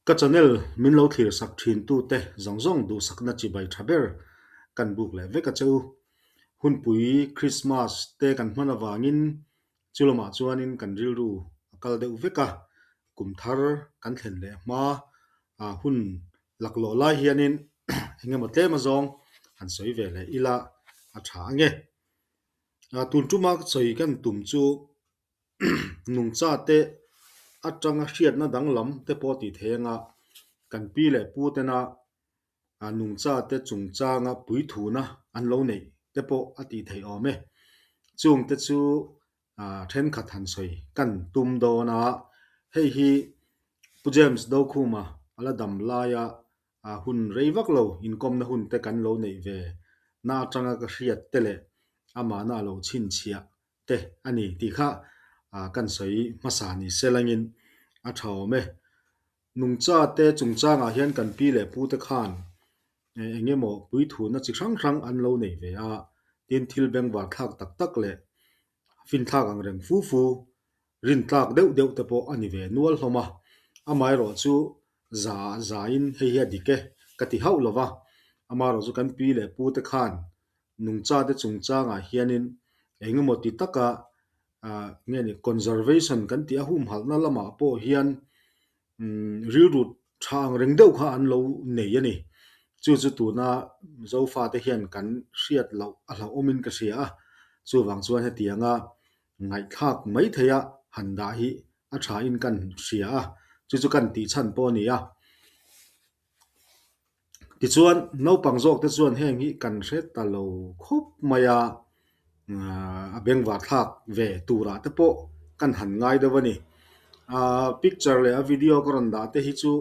Ka channel min lo thlir sak thin tu te zawng zawng duhsakna chibai tha ber kan buk leh vek a che u. Hunpui Christmas te kan hman avangin chu lamah chuanin kan rilru a kal deuh vek a, kum thar kan thlen leh hma a hun laklawh lai hianin eng emaw tlem azawng han sawi ve leh ila a tha ange. Tun tuma sawi kan tum chu Nungcha te atanga hriatna danglam te pawh tih theih anga kan pi leh pu tena nungcha te chungchanga puithuna an lo neih te pawh a tih theih awm e. Chung te chu thenkhat han sawi kan tum dawn a, hei hi Pu James Dokhuma a la dam laia hun rei vak lo inkawmna hun te kan lo neih ve na atanga ka hriat te leh amahna a lo chhinchhiah te a ni tih kha kan sawi hmasa ni se langin a tha awm e. Nungcha te chungchangah hian kan pi leh pu te khan eng emaw puithuna chi hrang hrang an lo nei ve a, tin thil bengvar thlak tak tak leh finthlak ang reng fu fu, rintlak deuh deuh te pawh a ni ve nual hlawm a. Amaherawh chu za zain hei hi a dik e ka ti hauh lo va, amaherawh chu kan pi leh pu te khan nungchate chungchangah hianin eng emaw ti taka nge ni conservation kan tih a humhalhna lamah pawh hian rilru tha ang reng deuh kha an lo nei a ni. Chu chu tuna Zofate hian kan hriat loh a hlauhawmin ka hria a, chuvang chuan hetianga ngaihthlak mai theia han dah hi a thain kan hria a, chu chu kan tih chhan pawh a ni a. Tichuan, naupang zawk te chuan heng hi kan hre ta lo khawp mai a, a bengvar thlak ve turah te pawh kan han ngai deuh a ni. Aa picture leh a video ka rawn dah te hi chu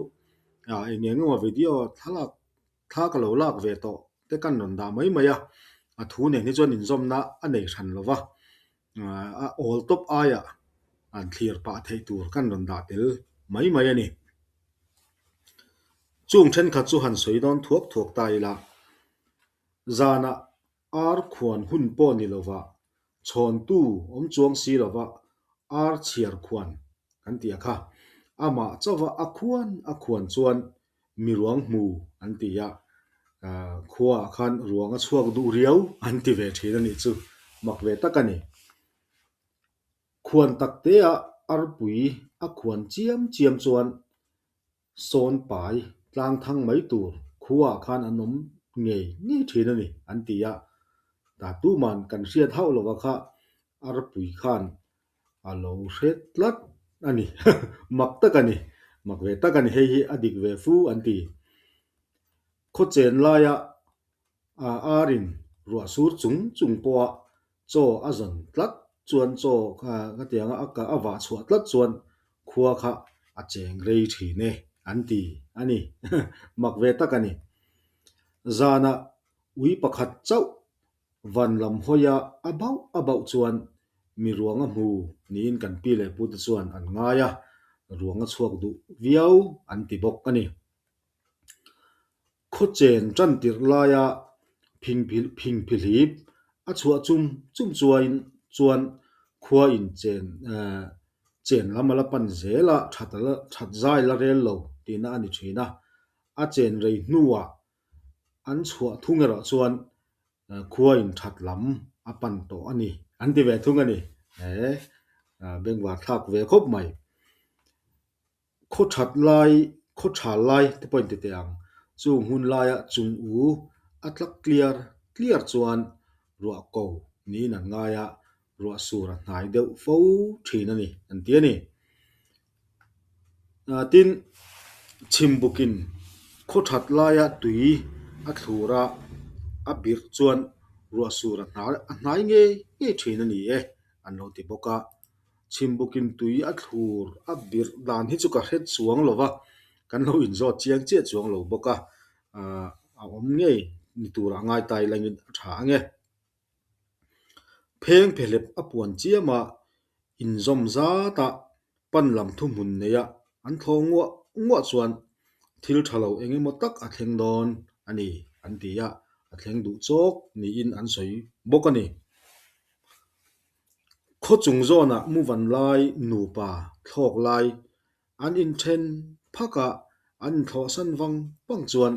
aa eng eng emaw video thlalak thla ka lo lak ve tawh te kan rawn dah mai mai a, a thu nen hi chuan inzawmna a nei hran lo va, a awl tawp aiah an thlir pah theih tur kan rawn dah tel mai mai a ni. Chung thenkhat chu han sawi dawn thuak thuak ta ila, zanah ar khuan hun pawh ni lova, chhawntu awm chuang si lova ar chhiar khuan kan tih a kha. Amah chauha a khuan a khuan chuan mi ruang hmu an ti a, khuaah khan ruang a chhuak duh riau an ti ve thin a nih chu, mak ve tak a ni. Khuan tak te a arpui a khuan chiam chiam chuan sawn pai tlang thang mai tur khuaah khan an awm ngei ngei thin a ni an ti a, tah tuman kan hriat hauh lova kha arpui khan a lo hre tlat a ni mak tak a ni mak ve tak a ni hei hi a dik ve fu an ti. Khawchen laia arin ruah sur chung chung pawha chaw a zawn tlat chuan chaw kha khatianga a a vah chhuah tlat chuan khua kha a cheng rei thin e an ti a ni. Mak ve tak a ni. Zanah ui pakhat chauh van lam hawia a bauh a bauh chuan mi ruang a hmu niin kan pi leh pute chuan an ngai a, ruang a chhuak duh viau an ti bawk a ni. Khawchen tan tirh laia phingphihlip a chhuah chum chum chuain chuan khua in chen chen lam a la pan zel a, that a la that zai la rel lo tihna a ni thin a. A chen rei hnuah an chhuah thung erawh chuan khua in that lam a pan tawh a ni an ti ve thung a ni. Bengvar thlak ve khawp mai. Khaw that lai, khaw tha lai te pawh in ti teh ang. Chung hun laia chung u a tlak tliar tliar chuan ruah ko niin an ngai a, ruah sur a hnai deuh fo thin a ni an ti a ni. Tin, chhimbukin khaw that laia tui a thlur a, a birh chuan ruah sur a hnai ngei ngei thin a ni e an lo ti bawk a. Chhimbukin tui a thlur a birh dan hi chu ka hre chuang lo va, kan lo inzawt chiang chiah chuang lo bawk a, a awm ngei ni turah ngai tai langin a tha ang e. Pheng phehlep a puan chiam a, inzawm zata pan lam thuhmun neia an thlawh nguah nguah chuan thil tha lo eng emaw tak a thleng dawn a ni an ti a, a thleng duh chawk niin an sawi bawk a ni. Khaw chung zawnah muvan lai nupa thlawk lai an inthen phak a, An inthlawhsan vang vang chuan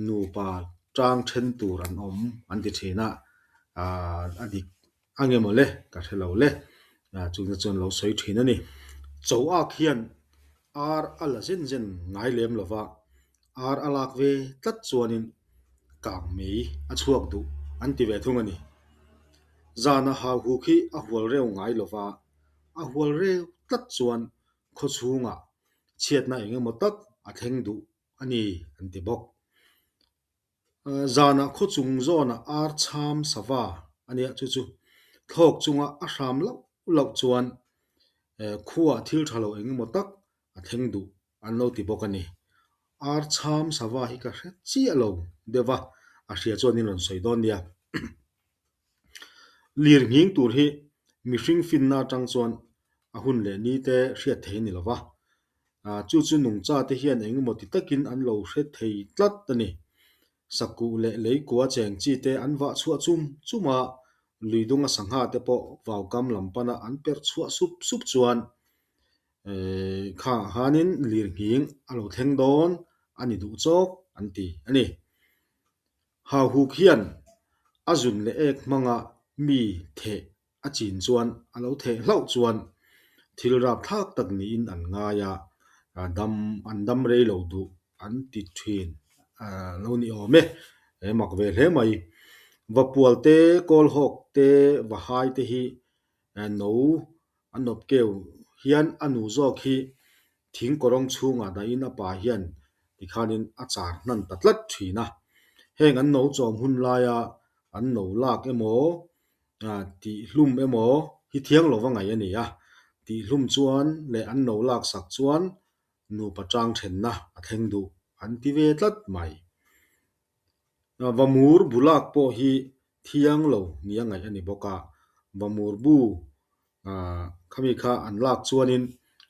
nupa tang then tur an awm an ti thin a, a dik a nge maw le ka hre lo le, chungte chuan lo sawi thin a ni. Cho ak hian ar a la zen zen ngai lem lo va, ar a lak ve tlat chuanin kang mei a chhuak duh an ti ve thung a ni. Zana hau huk hi a hual reu ngai lo va, a hual reu tlat chuan khaw chhungah chhiatna eng emaw tak a thleng duh a ni an ti bawk. Zanah khaw chung zawnah ar chham sava a nia chu chu thlawk chunga a hram loh loh chuan khuaah thil tha lo eng emaw tak a thleng duh an lo ti bawk a ni. Ar chham sava hi ka hre chiah lo deuh va, a hria chuan in rawn sawi dawn nia. Lir nghing tur hi mihring finna atang chuan a hun leh ni te hriat thei a ni lo va, chu chu nungcha te hian engemaw ti takin an lo hre thei tlat a ni. Sakuh leh leikua cheng chi te an vah chhuah chum chum a, lui dunga sangha te pawh vaukam lam pana an perh chhuah sup sup chuan khangah khanin lir nghing a lo thleng dawn a ni duh chawk an ti a ni. Hauhuk hian a zun leh ek hmanga mi theh a chin chuan a lo theh hlauh chuan thil rapthlak tak niin an ngai a, dam an dam rei lo duh an ti thin lo ni awm e, he mak ve hle mai. Vapual te, kawlhawk te, vahai te hi no a nawp keu hian a nu zawk hi thing kawrawng chhungah dahin a pa hian tikhanin a char hnan ta tlat thin a. Heng an no chawm hun laia an no lak emaw tihhlum emaw hi thiang lova ngaih a ni a, tihhlum chuan leh an no lak sak chuan nupa tang thenna a thleng duh an ti ve tlat mai. Vamur bu lak pawh hi thiang lo nia ngaih a ni bawk a, vamur bu khami kha an lak chuanin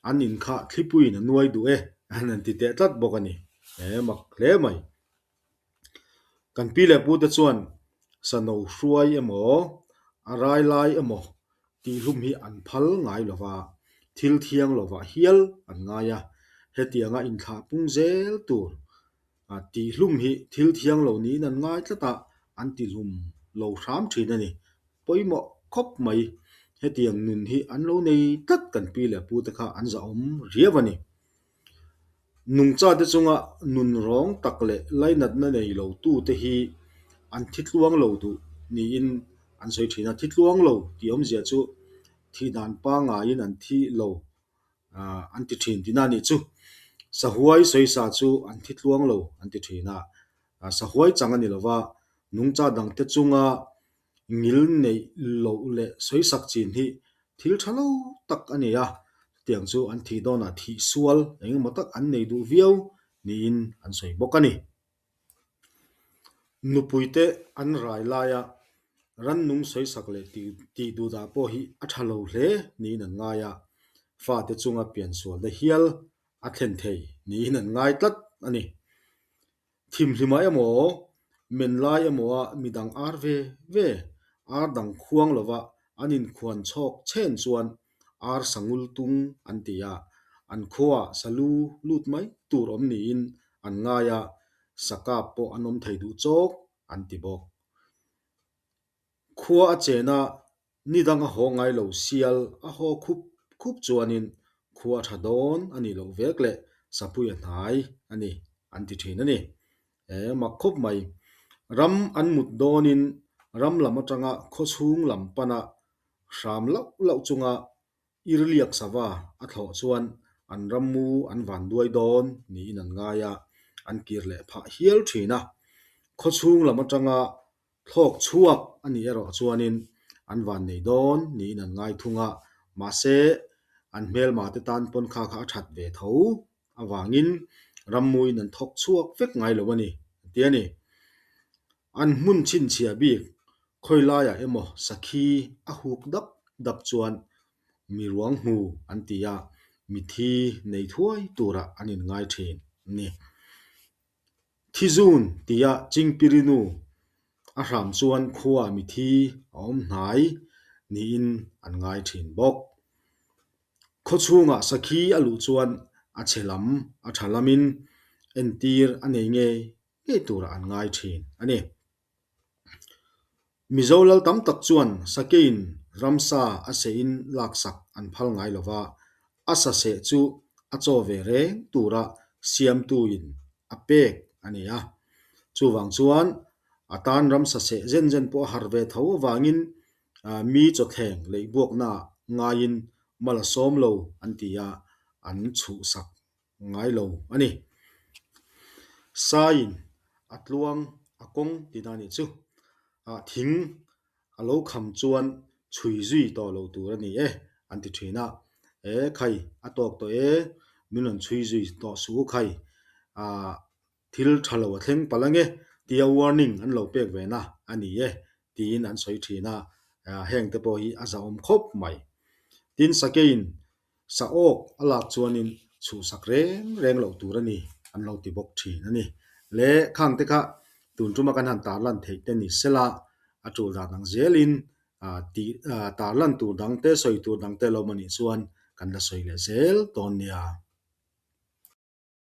an in kha thlipuiin a nuai duh e an han ti teh tlat bawk a ni. He mak hle mai. Kan pi leh pute chuan sano hruai emaw, a rai lai emaw tihhlum hi an phal ngai lo va, thil thiang lovah hial an ngai a, hetianga inthlah pung zel tur tihhlum hi thil thiang lo niin an ngai tlat a, an tihlum lo hram thin a ni. Pawimawh khawp mai, hetiang nun hi an lo nei tlat kan pi leh pute kha an zahawm riau a ni. Nungchate chunga nun rawng tak leh lainatna nei lo tute hi an thi tluang lo duh niin an sawi thin a. Thi tluang lo tih awmzia chu thih dan pangaiin an thi lo an ti thin tihna a nih chu. Sahuai sawisa chu an thi tluang lo an ti thin a. Sahuai chang a ni lova, nungcha dangte chunga ngil neih loh leh sawisak chin hi thil tha lo tak a ni a, chutiang chu an thih dawnah thih sual eng emaw tak an nei duh viau niin an sawi bawk a ni. Nupuite an rai laia rannung sawisak leh tih duhdah pawh hi a tha lo hle niin an ngai a, fate chunga piansualna hial a thlen thei niin an ngai tlat a ni. Thimhlimah emaw, men lai emaw a midang ar ve ve, ar dang khuang lova an inkhuan chhawk chhen chuan ar sangul tung an ti a, an khuaah salu lut mai tur awm niin an ngai a, sakap pawh an awm thei duh chawk an ti bawk. Khua a chen a, ni dang a haw ngai lo sial a haw khup khup chuanin khua a tha dawn a nih loh vek leh sapui a hnai a ni an ti thin a ni. E mak khawp mai. Ram an mut dawnin ram lam atanga khaw chhung lam pana hram lauh lauh chunga Irliak sava a thlawh chuan an rammu an van duai dawn niin an ngai a, an kir leh phah hial thin a. Khaw chhung lam atanga thlawk chhuak a nih erawh chuanin an van nei dawn niin an ngai thung a, mahse an hmelma te tan pawn kha kha a that ve tho avangin rammuin an thawk chhuak vek ngai lo a ni, a ti a ni. An hmun chhinchhiah bik khawi laiah emaw sakhi a huk dap dap chuan mi ruang hmu an ti a, mithi nei thuai turah an inngai thin a ni. Thizun tia Chingpirinu a hram chuan khua mithi a awm hnai niin an ngai thin bawk. Khaw chhungah sakhi a luh chuan a chhe lam a tha lamin Entir a nei ngei ngei turah an ngai thin a ni. Mizo lal tam tak chuan sakeiin ramsa a sehin laksak an phal ngai lo va, a sa seh chu a chaw ve reng tura siamtuin a pek a ni a. Chuvang chuan a tan ramsa seh zen zen pawh a har ve tho avangin mi chawthleng leihbuaknaah ngaiin mal a sawm lo an ti a, an chhuhsak ngai lo a ni. Saiin a tluang a kawng tihna a nih chu. Thing a lo kham chuan chhui zui tawh lo tur a ni e an ti thin a. E khai a tawk tawh e, min rawn chhui zui tawh suh u khai. Thil tha lo a thleng palh ange tia warning an lo pek ve na a ni e tiin an sawi thin a, heng te pawh hi a zahawm khawp mai. Tin sakeiin sa awk a lak chuanin chhuhsak reng reng loh tur a ni an lo ti bawk thin a ni. Le khang te kha tun tuma kan han tarlan theih te ni sela a tul dan ang zelin tih tarlan tur dang te sawi tur dang te lo awm a nih chuan kan la sawi leh zel dawn nia.